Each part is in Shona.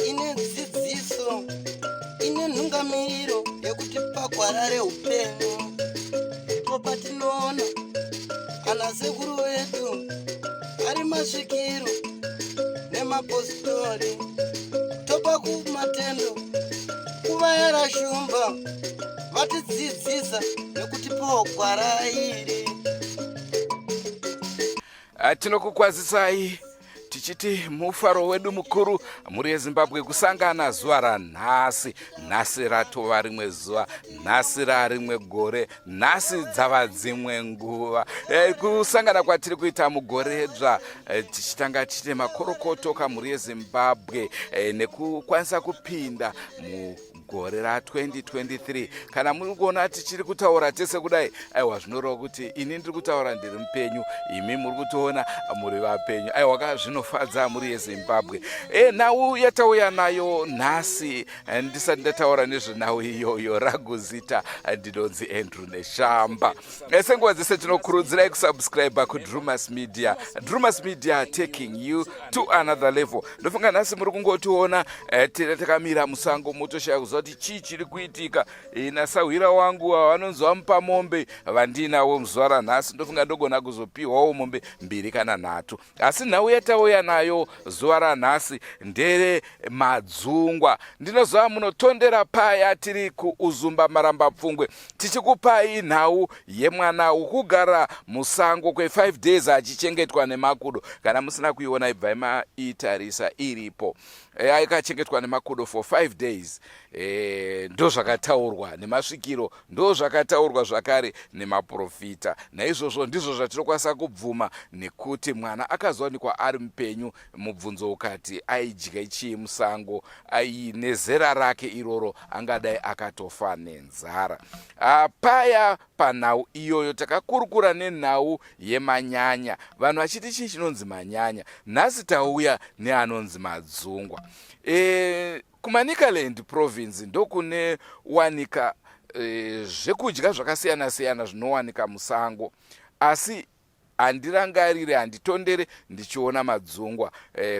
Ine dzidziso, ine nhungamiriro yekuti pagwara reupenyu ndipo patinoona ana sekuru vedu ari masvikiro nemapositori topa kumatendo kuvayera shumba vatidzidzisa nekutipawo gwara iri. Tinokukwazisai tichiti mufaro wedu mukuru mhuri yeZimbabwe kusangana zuva ranhasi. Nhasi ratova rimwe zuva, nhasi rarimwe gore, nhasi dzava dzimwe nguva. Kusangana kwatiri kuita mugoredzva, tichitanga tichite makorokoto kamhuri yeZimbabwe, nekukwanisa kupinda mugore ra2023. Kana muri kuona tichiri kutaura tese kudai, aiwa, zvinoreva kuti ini ndiri kutaura ndiri mupenyu, imi muri kutoona muri vapenyu. Aiwa ka, zvinofadza mhuri yeZimbabwe. Nhau yatauya nayo nhasi, ndisati ndataura nezvenhau iyoyo, raguzita ndinonzi Andrew Neshamba. Senguva dzese tinokurudzirai kusubscribe kuDrumas Media. Drumas Media, taking you to another level. Ndofunga nhasi muri kungotiona, tiri takamira musango, motoshaya kuziva kuti chii chiri kuitika. Nasahwira wangu vanonzi vamupa mombe vandinawo muzuva ranhasi, ndofunga ndogona kuzopiwawo mombe mbiri kana nhatu. Asi nhau yatauya nayo zuva ranhasi ndere madzungwa. Ndinozova munotondera paya tiri kuUzumba Maramba Pfungwe, tichikupai nhau yemwana wokugara musango kwe5 days achichengetwa nemakudo. Kana musina kuiona, ibvai maitarisa, iripo. Akachengetwa nemakudo for 5 days. Ndo zvakataurwa nemasvikiro, ndo zvakataurwa zvakare nemaprofita. Naizvozvo ndizvo zvatinokwanisa kubvuma, nekuti mwana akazowanikwa ari mupenyu. Mubvunzo ukati, aidye chii musango? Nezera rake iroro angadai akatofa nenzara. Paya panhau iyoyo takakurukura nenhau yemanyanya, vanhu vachiti chii chinonzi manyanya. Nhasi tauya neanonzi madzungwa. KuManicaland Province ndokune wanika zvekudya zvakasiyana-siyana zvinowanika musango, asi handirangarire, handitondere ndichiona madzungwa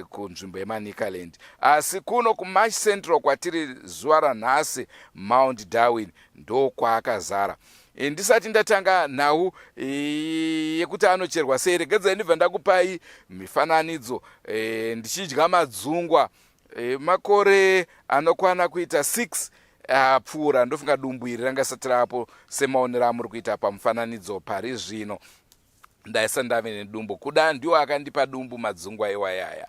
kunzvimbo yeManicaland. Asi kuno kuMash Central kwatiri zuva ranhasi, Mount Darwin, ndokwaakazara. Ndisati ndatanga nhau yekuti anocherwa sei, regedzai ndibva ndakupai mifananidzo ndichidya madzungwa makore anokwana kuita 6 apfuura. Ndofunga dumbu iri ranga risati rapo semaonero amuri kuita pamufananidzo pari zvino. Ndaisa ndave nedumbu, kuda ndiwo akandipa dumbu madzungwa iwayaya.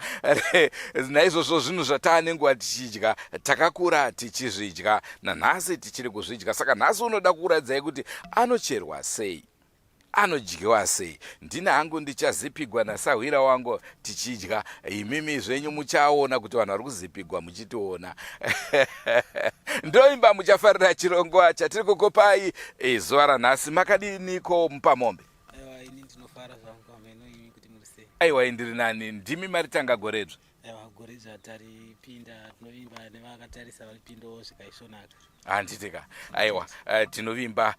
Naizvozvo zvinhu zvataa nenguva tichidya, takakura tichizvidya, nanhasi tichiri kuzvidya. Saka nhasi unoda kuradzai kuti anocherwa sei, anodyiwa sei. Ndini hangu ndichazipigwa nasahwira wangu tichidya. Imimi zvenyu muchaona kuti vanhu vari kuzipigwa muchitiona. Ndoimba muchafarira chirongwa chatiri kukupai zuva ranhasi. Makadiniko mupamombe? Aiwa, ini ndinofara zvangu pameno, imi kuti muri sei? Aiwa, indiri nani. Ndimi maritanga goredzva? Aiwa, goredzva taripinda, tinovimba nevakatarisa varipindawo zvikaisvonaka. Handitika? Aiwa, tinovimba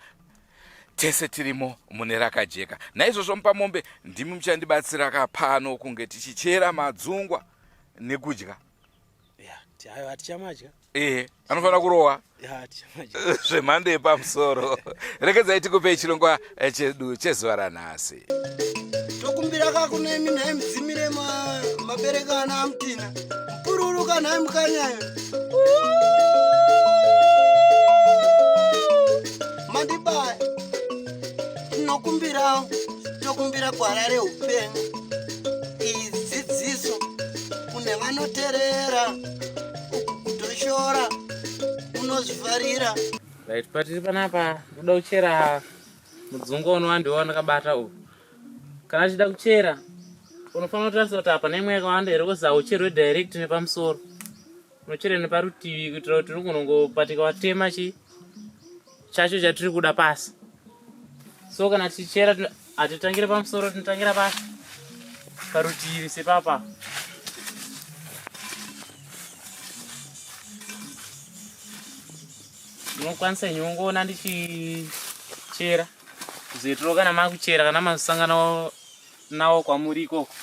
tese tirimo mune rakajeka. Naizvozvo mupamombe, ndimi muchandibatsira ka pano kunge tichichera madzungwa nekudya. Ya, aiwa, tichamadya. Ehe, anofanira kurohwa Ya, tichamadya zvemhando yepamusoro. Rekedzai tikupei chirongwa chedu chezuva ranhasi. Tokumbira kakunemi nhai mudzimire mabereka ana amutina mupururuka nhai mukanyayo mandibaya. Tinokumbirawo, tokumbira gwara reupenyu. Iyi dzidziso kune vanoterera, uku kutoshora unozvifarira. Right, patiri panapa ndoda kuchera mudzungu unova ndiwo wandakabata uyu. Kana achida kuchera, unofanira kutarisa kuti apa nemwe yakawanda here, kozi haucherwe direct nepamusoro, unochera neparutivi kuitira kuti unongongopatika watema chi chacho chatiri kuda pasi. So kana tichichera, hatitangire pamusoro, tinotangira pasi parutivi sepapa. Unokwanisa nyongoona ndichichera. Kuzoitirawo kana makuchera kana mazosangana nawo kwamuri ikoko.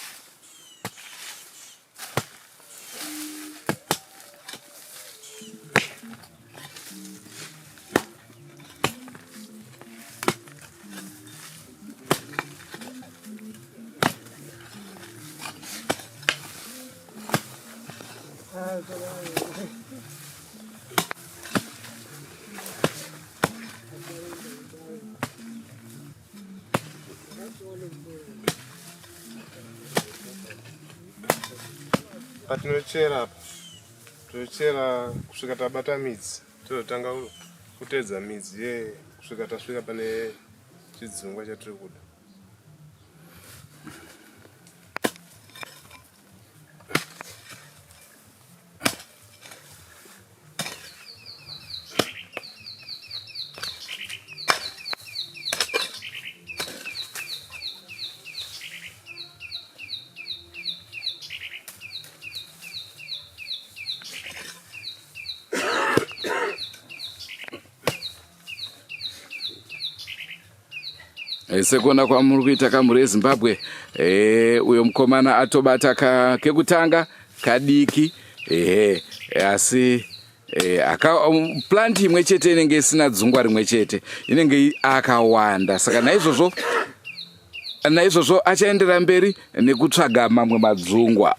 Patinochera apa tochera kusvika tabata midzi, tozotanga kuteedza midzi ye kusvika tasvika pane chidzungwa chatiri kuda. Eh, sekuona kwamuri kuita kamhuri yezimbabwe eh, uyo mukomana atobata kekutanga kadiki ehe asi eh, aka um, plant imwe chete inenge isina dzungwa rimwe chete inenge akawanda saka naizvozvo naizvozvo achaendera mberi nekutsvaga mamwe madzungwa.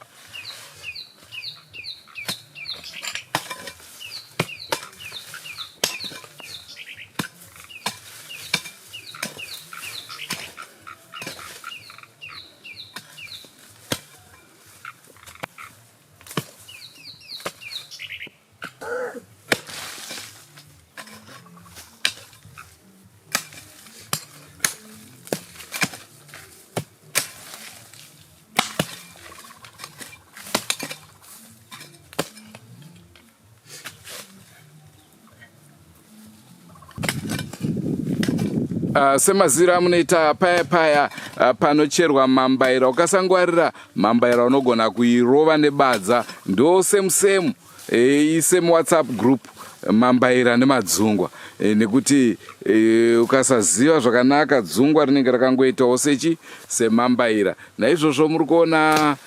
Semaziro amunoita paya paya panocherwa mambaira, ukasangwarira mambaira unogona kuirova nebadza. Ndo semu semu isemu WhatsApp group mambaira nemadzungwa nekuti ukasaziva zvakanaka dzungwa rinenge rakangoitawo sechi semambaira. Naizvozvo muri kuona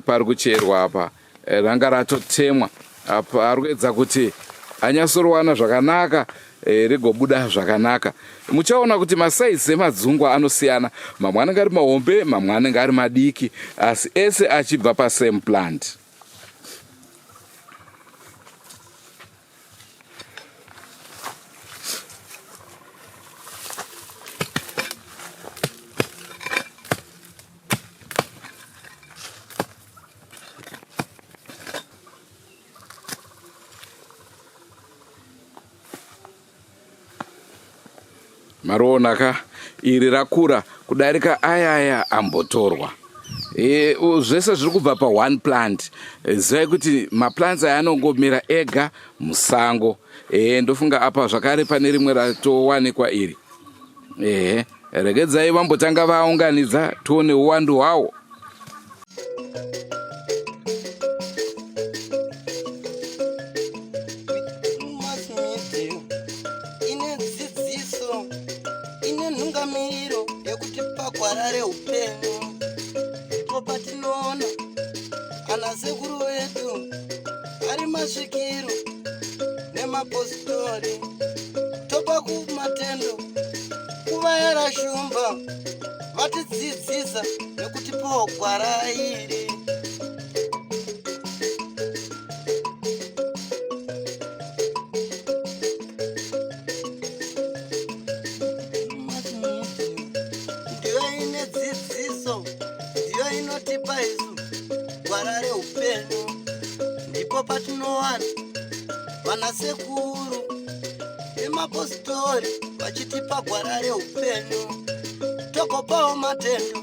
pari kucherwa apa ranga ratotemwa apa, ari kuedza kuti anyatsorowana zvakanaka rigobuda zvakanaka. Muchaona kuti masaizi emadzungwa anosiyana, mamwe anenge ari mahombe, mamwe anenge ari madiki, asi ese achibva pasame plant. Mariona ka iri rakura kudarika ayaya ambotorwa. Zvese zviri kubva pa one plant. Zivai kuti maplants aya anongomera ega musango. Ndofunga apa zvakare pane rimwe ratowanikwa iri. Ehe, regedzai vambotanga vaunganidza tione uwandu hwawo. Ine dzidziso, ine nhungamiro yekutipa gwara reupenyu. Ndipo patinoona ana sekuru vedu ari masvikiro nemapositori, topa kumatendo kuvayera shumba vatidzidzisa nekutipawo gwara iri. Ndiyo ine dzidziso, ndiyo inotipa isu gwara reupenyu. Ndipo patinowana vana sekuru nemapositori vachitipa gwara reupenyu, togopawo matendo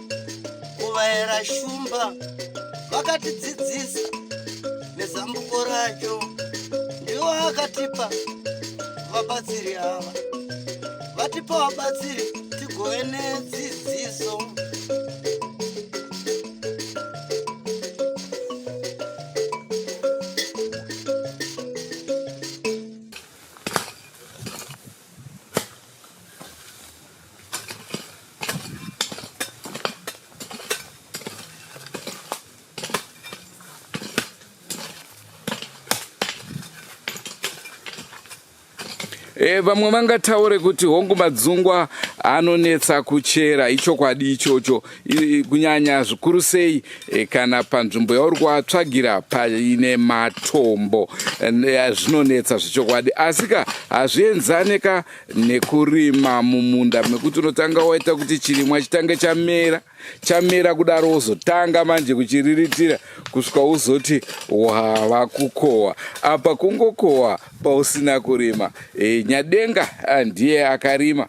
kuvaera shumba vakatidzidzisa nezambuko racho. Ndiwo akatipa vabatsiri ava, vatipa vabatsiri tigove nedzidziso. E, vamwe vangataure kuti hongu madzungwa anonetsa kuchera ichokwadi ichocho kunyanya zvikuru sei e, kana panzvimbo yauri kuatsvagira paine matombo e, zvinonetsa zvechokwadi asika hazvienzaneka nekurima mumunda mekuti unotanga waita kuti chirimwa chitange chamera chamera kudaro wozotanga manje kuchiriritira kusvika uzoti wava kukohwa apa kungokohwa pausina kurima e, nyadenga ah, ndiye akarima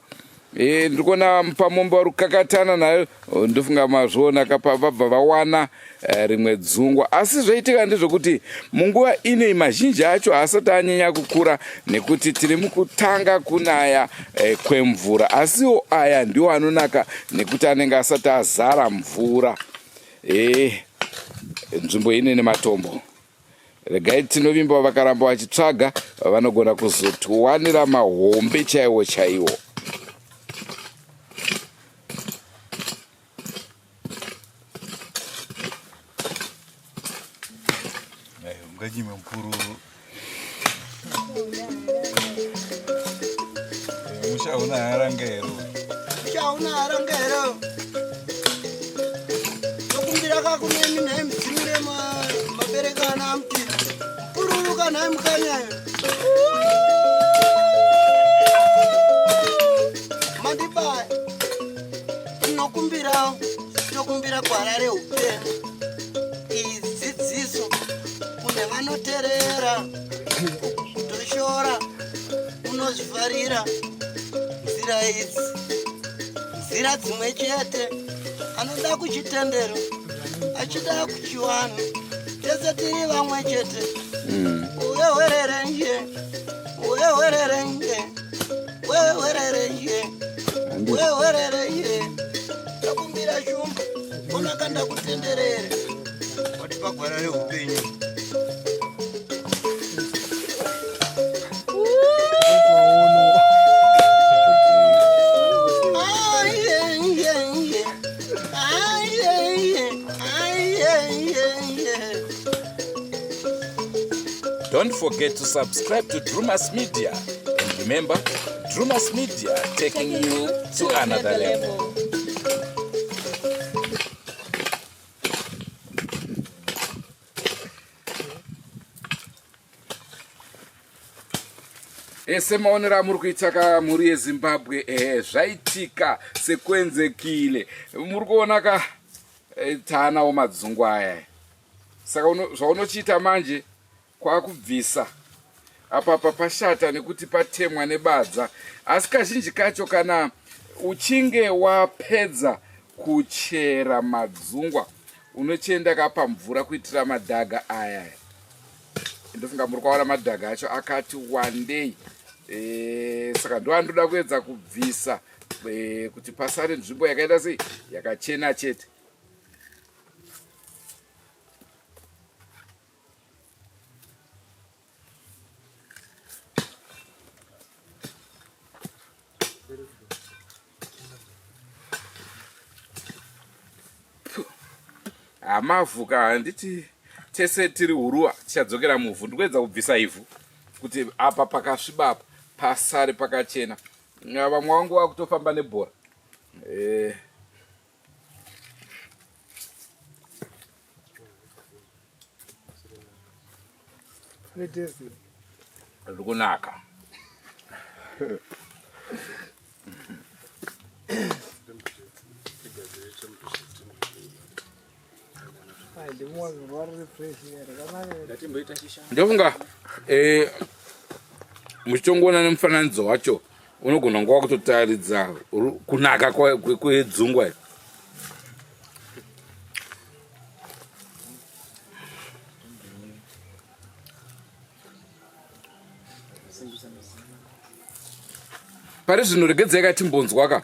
e, ndiri kuona pamombe vari kukakatana nayo oh, ndofunga mazviona kapa vabva vawana eh, rimwe dzungwa asi zvaitika ndezvekuti munguva inei mazhinji acho haasati anyanya kukura nekuti tiri mukutanga kunaya eh, kwemvura asiwo aya ndiwo anonaka nekuti anenge asati azara mvura e, nzvimbo ine nematombo regai tinovimba vakaramba vachitsvaga vanogona kuzotiwanira mahombe chaiwo chaiwo Unganyime mupururu. Musha una haranga here? Musha una haranga here? Tokumbira kakunemi nhai mudzimire maberekana amuti mupururu kanhai mukanyayo. Mandibaya. Tinokumbirawo tokumbira gwara reupenyu iyi dzidziso kune vanoterera kutoshora unozvifarira nzira idzi nzira dzimwe chete anoda kuchitendero achida kuchiwanhu tese tiri vamwe chete mm. uyewererenje uyewererenje wewererenje wewererenje ndakumbira shumba onaka ndakutenderere watipa gwara reupenyu Don't forget to subscribe to Drumas Media. And remember, Drumas Media taking you to another level. Ese maonero amuri kuita ka mhuri yeZimbabwe ehe zvaitika sekwenzekile. Muri kuona ka eh, taanawo madzungu aya. Saka zvaunochiita manje kwakubvisa apa apa pashata nekuti patemwa nebadza asi kazhinji kacho kana uchinge wapedza kuchera madzungwa unochienda kapa mvura kuitira madhaga aya ndofunga muri kwaona madhaga acho akati wandei e, saka ndoandoda kuedza kubvisa e, kuti pasare nzvimbo yakaita sei yakachena chete hamavhu ka handiti tese tiri huruwa tichadzokera muvhu ndikuedza kubvisa ivhu kuti apa pakasviba apa pasare pakachena vamwe vangu vakutofamba nebhora eh. Riri kunaka. Ndofunga eh, muchitongoona nemufananidzo wacho unogona kunge wakutotaridza kunaka kwedzungwa iri. Pari zvino regedzai ka timbonzwa ka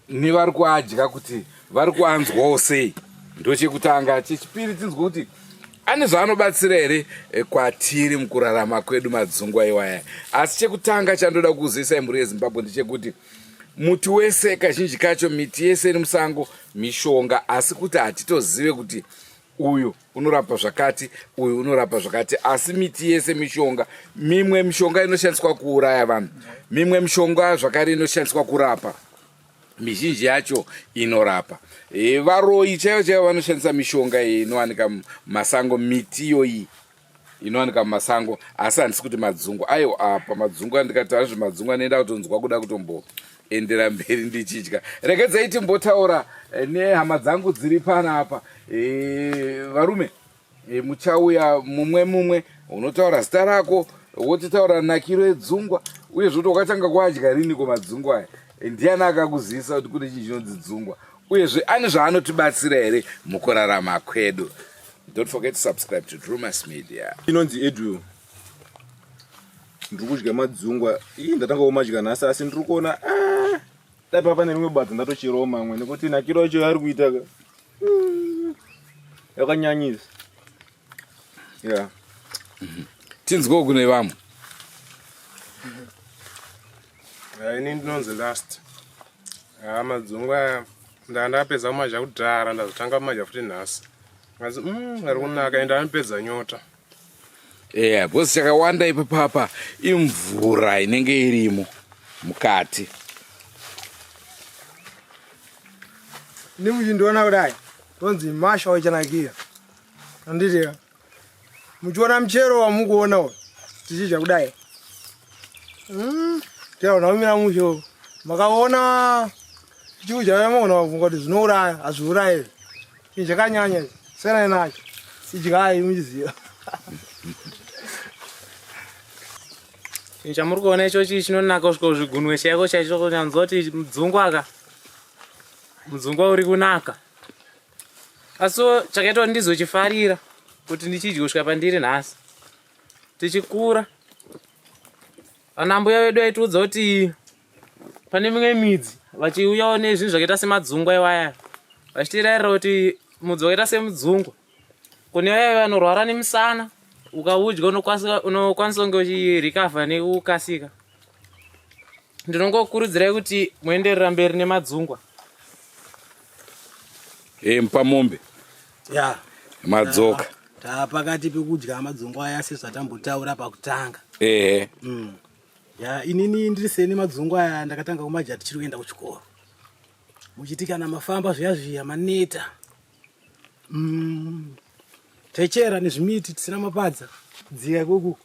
nevari kuadya kuti vari kuanzwawo sei ndochekutanga chechipiri tinzwe kuti ane zvaanobatsira here eh, kwatiri mukurarama kwedu madzungwa iwaya asi chekutanga chandoda kuzivisai mhuri yezimbabwe ndechekuti muti wese kazhinji kacho miti yese iri musango mishonga asi kuti hatitozive kuti Uyu unorapa zvakati, uyu unorapa zvakati, asi miti yese mishonga. Mimwe mishonga inoshandiswa kuuraya vanhu, mimwe mishonga zvakare inoshandiswa kurapa. Mizhinji yacho inorapa. E, varoyi chaivo chaivo vanoshandisa mishonga iyi inowanika mumasango, miti iyoyi inowanika mumasango. Asi handisi kuti madzungu aiwa, apa madzungu andikataura zvemadzungu anoenda kutonzwa kuda kutomboendera mberi ndichidya. Regedzai timbotaura eh, nehama dzangu dziri panapa. E, varume e, muchauya mumwe mumwe, unotaura zita rako, wotitaura nakiro edzungwa, uye zvoti wakatanga kuadya riniko madzungwa aya, ndiani akakuzivisa kuti kune chinhu chinonzi dzungwa, uyezve ane zvaanotibatsira here mukurarama kwedu. Don't forget to subscribe to Drumas Media. Inonzi Edwill. Ndiri kudya madzungwa. Ii ndatanga kumadya nhasi asi ndiri kuona ah, dai papa nerimwe badza ndatocherawo mamwe nekuti nakiro yacho yaari kuita ka. Yakanyanyisa. Yeah. Tinzwewo kune vamwe. Ini ndinonzi last. Haa madzungwa aya ndanga ndapedza kumadya kudhara ndazotanga kumadya futi nhasi. Asi ari kunaka ende anopedza nyota. Yeah, because chakawanda ipapapa imvura inenge irimo mukati. Ndimuchindiona kudai tonzi Masha wechanakira anditi muchiona muchero wamukuona uyu tichidya kudai tiaona kumira mushe makaona tichiudya maona kufunga kuti zvinouraya hazviurayi chinhu chakanyanya siyanai nacho idyai muchiziva. Chinhu chamuri kuona ichochi chinonaka kusvika kuzvigunwe chaiko chaicho kunyanzwa kuti mudzungu aka mudzungu uri kunaka. Asi chakaita kuti ndizochifarira kuti ndichidye kusvika pandiri nhasi. Tichikura ana mbuya vedu vaitiudza kuti pane mimwe midzi vachiuyawo nezvinhu zvakaita semadzungwa iwaya vachitirayirira kuti mudzi wakaita semudzungwa kune vaya vanorwara nemisana ukaudya unokwanisa kunge uchirikavha nekukasika. Ndinongokurudzirai kuti muenderera mberi nemadzungwa. E, mupamombe ya madzoka tapakati pekudya madzungwa aya sezvatambotaura pakutanga. Ehe. Ya inini ndiri seni madzungwa aya ndakatanga kumadya tichiri kuenda kuchikoro. Muchiti kana mafamba zviya zviya maneta. Techera nezvimiti tisina mapadza kudzika ikoko.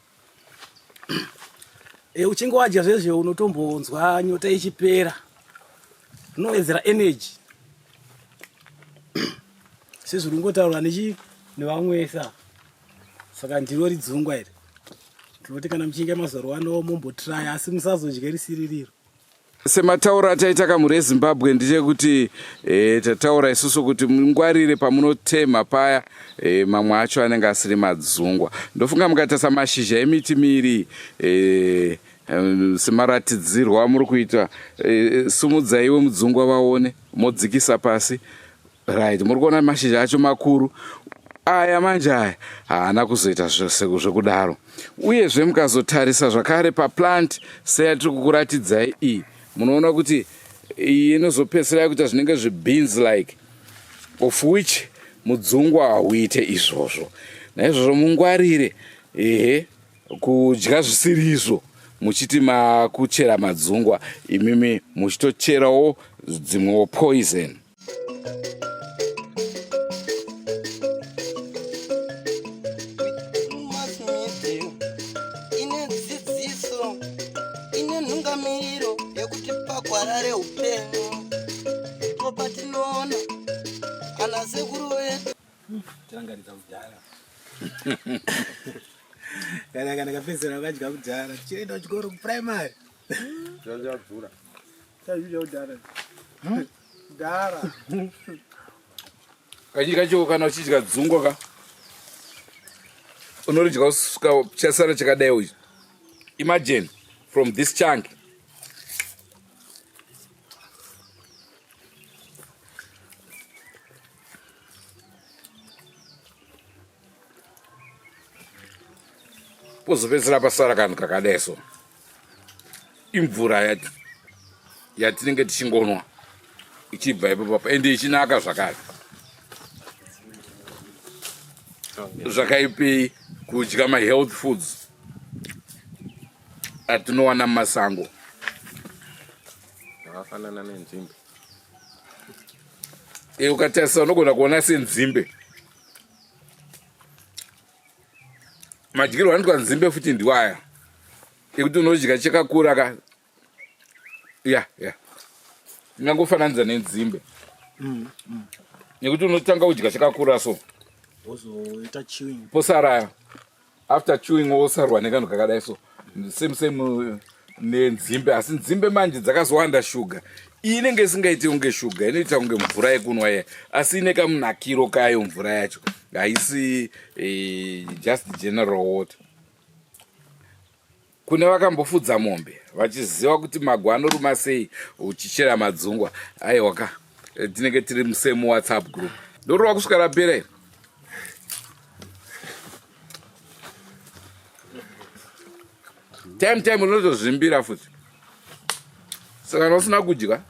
E, uchinge wadya zvezve unotombonzwa nyota ichipera. Unowedzera energy. Sezviri kungotaurwa nechi nevamwe sa. Saka ndiro ridzungwa iri. Tinoti kana muchinge mazorwa ano mumbotraya asi musazodye risiri riro. Sematauro ataita kamhuri yeZimbabwe ndechekuti e, tataura isusu kuti mungwarire pamunotema paya e, mamwe acho anenge asiri madzungwa. Ndofunga mukatarisa mashizha emiti miri e, semaratidzirwo amuri kuita e, sumudzaiwe mudzungwa vaone modzikisa pasi. Right, muri kuona mashizha acho makuru aya manje aya haana kuzoita zvekudaro. Uyezve mukazotarisa zvakare paplant seyatiri kukuratidzai iyi, munoona kuti iyi inozopedzisira yakuita zvinenge zvibeans like, of which mudzungwa hauite izvozvo. Naizvozvo mungwarire ehe kudya zvisiri izvo muchiti makuchera madzungwa, imimi muchitocherawo dzimwewo poison. Ine dzidziso, ine nhungamiro yekuti pagwara reupenyu ndipo patinoona ana sekuru vedu. Tirangaridza kudhara. Kana kana kapedzera wakadya kudhara tichienda kuchikoro kuprimary. Zvazvabvura. Chazvidya kudhara. Kudhara. Kazhinji kacho kana uchidya dzungwa ka unoridya kusvika chasara chakadai uchi. Imagine from this chunk. Pozopedzisira pasara kanhu kakadai so. Imvura yatinenge tichingonwa ichibva ipapo ende ichinaka zvakare. Zvakaipei kudya mahealth foods atinowana mumasango? Zvakafanana nenzimbe. E, ukatarisa unogona kuona senzimbe. Madyirwo anoitwa nzimbe futi ndiwaya ekuti unodya chakakura ka ya ya ingangofananidza nenzimbe nekuti unotanga kudya chakakura so wozoita chewing posara after chewing wosarwa nekanhu kakadai so same same nenzimbe asi nzimbe manje dzakazowanda shuga iyi inenge isingaiti kunge shuga inoita kunge mvura yekunwa iya asi ine kamunakiro kayo mvura yacho haisi just general water. Kune vakambofudza mombe vachiziva kuti magwa anoruma sei uchichera madzungwa aiwa ka tinenge tiri musame WhatsApp group ndorova kusvika rapera iri. Time time unotozvimbira futi saka kana usina kudya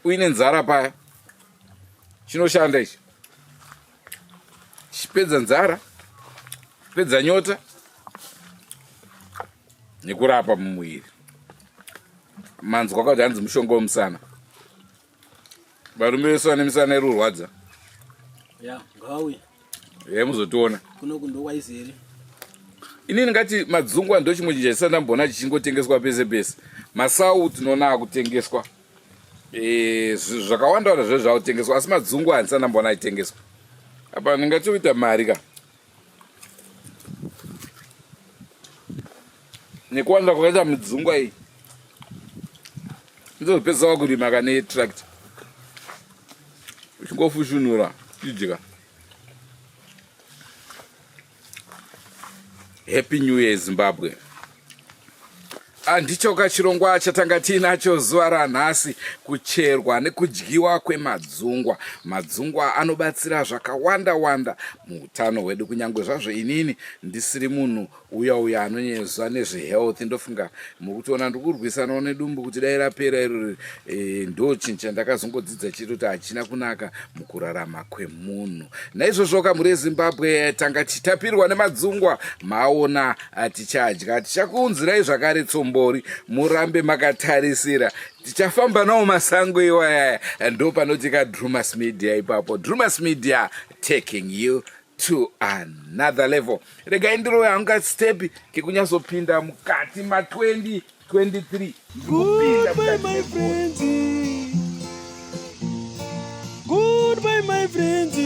uine nzara paya chinoshanda ichi chipedza nzara pedza nyota nekurapa mumuviri. Manzwa kwati hanzi mushonga wemusana varume vese vane misana iri kurwadza ya ngavauye ye muzotiona kunoku ndokwaizere. Inini ngati madzungwa ndo chimwe chinhu chandisati ndamboona chichingotengeswa pese pese. Masau tinoona akutengeswa zvakawanda wanda zve zvakutengeswa asi madzungwa handisati ndamboona achitengeswa apa. Ndingatoita mari ka nekuwanda kwakaita midzungwa iyi ndozopedzisa wakurima kane tractor uchingofushunura chidya. Happy New Year Zimbabwe. Ndichoka chirongwa chatanga tiinacho zuva ranhasi, kucherwa nekudyiwa kwemadzungwa. Madzungwa anobatsira zvakawanda wanda muutano hwedu, kunyange zvazvo inini ndisiri munhu uya uya anonyezva nezvehealth. Ndofunga muri kutoona ndiri kurwisanawo nedumbu kuti dai rapera irori. Ndo chinhu chandakazongodzidza chete kuti hachina kunaka mukurarama kwemunhu. Naizvozvo kamhuri yeZimbabwe, tanga tichitapirwa nemadzungwa maona tichadya. Tichakuunzirai zvakare tsombori, murambe makatarisira. Tichafamba nawo masango iwayaya. Ndo panotika Drumas Media ipapo. Drumas Media taking you to another level. Regai ndirove hangu kastepi kekunyatsopinda mukati ma 2023. Ndikupinda Goodbye, mukati my megore. friends. Goodbye, my friends.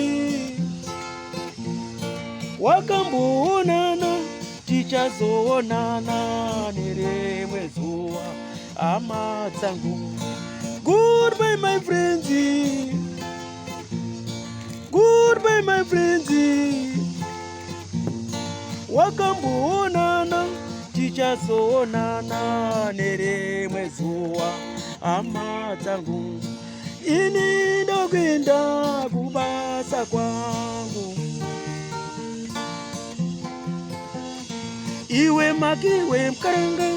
Wakamboonana, tichazoonana nerimwe zuva, hama dzangu. Goodbye, my friends. Goodbye, my friends. Wakamboonana, tichazoonana nerimwe zuva, hama dzangu. Ini ndokuenda kubasa kwangu. Iwe makiwe mukaranga.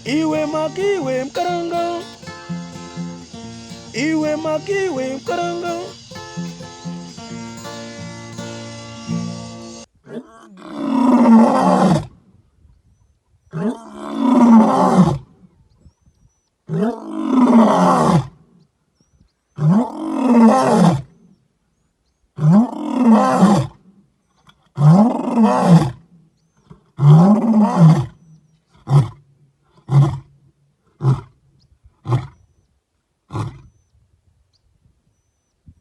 Iwe makiwe mukaranga. Iwe makiwe mukaranga.